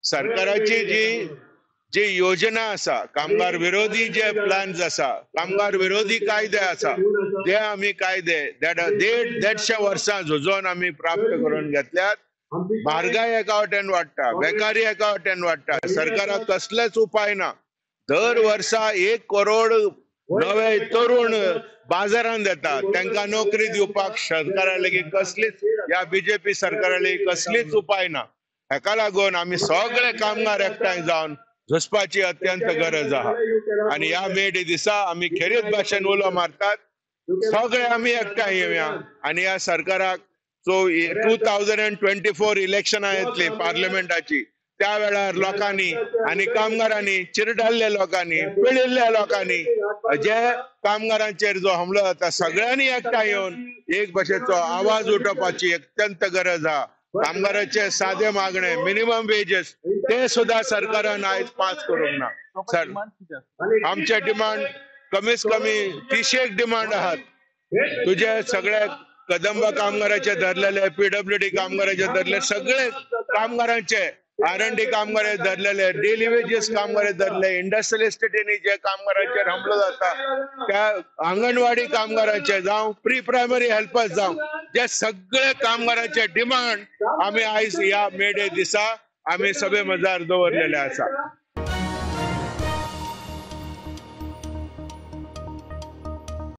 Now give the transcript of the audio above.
सरकाराची जी जी योजना आसा, कामगार विरोधी जे प्लान्स आसा, कामगार विरोधी कायदे आसा, ते आमी कायदे देड देडशे वर्सां झुजोन आमी प्राप्त करून घेतल्यात. म्हारगाय एका वटेन वाडटा, बेकारी एका वटेन वाडटा, सरकाराक कसलेच उपाय ना. दर वर्सा 1 करोड नवे तरुण बाजारांत येता, तांकां नोकरी दिवपाक सरकारा लेगीत कसलीच, ह्या बीजेपी सरकारा लेगीत कसलीच उपाय ना. हेका लागून आमी सगळे कामगार एकठांय जावन झुजपाची अत्यंत गरज आहा. आनी ह्या मे डे दिसा आमी खेरीत भाशेन उलो मारतात, सगळे आमी एकठांय येवया आनी ह्या सरकाराक सो 2024 इलेक्शनां येतली पार्लमेंटाची, त्या वेळार लोकांनी आनी कामगारांनी, चिरडाल्ल्या लोकांनी, पिळिल्ल्या लोकांनी, जे कामगारांचेर जो हमलो जाता सगळ्यांनी एकठांय येवन एक भाशेचो आवाज उठोवपाची अत्यंत गरज आहा. कामगारांचे सादे मागणे मिनिमम वेजेस ते सुद्धा सरकारान आयज पास करूंक ना. सर, आमचे डिमांड कमीत कमी 30 डिमांड आहात. तुजे सगळे कदंब कामगाराचे धरलेले, पीडब्ल्यूडी कामगाराचे धरले, सगळे कामगारांचे, R&D कामगाराचे धरलेले, डेली वेजेस कामगाराचे धरले, इंडस्ट्रियल इस्टेटींनी जे कामगारांचेर हमलो जाता त्या आंगणवाडी कामगारांचे जावं, प्री प्रायमरी हेल्पर्स जावं, जे सगळे कामगारांचे डिमांड आमी आयज ह्या मे डे दिसा आमी सभे मजार दवरलेले आसा.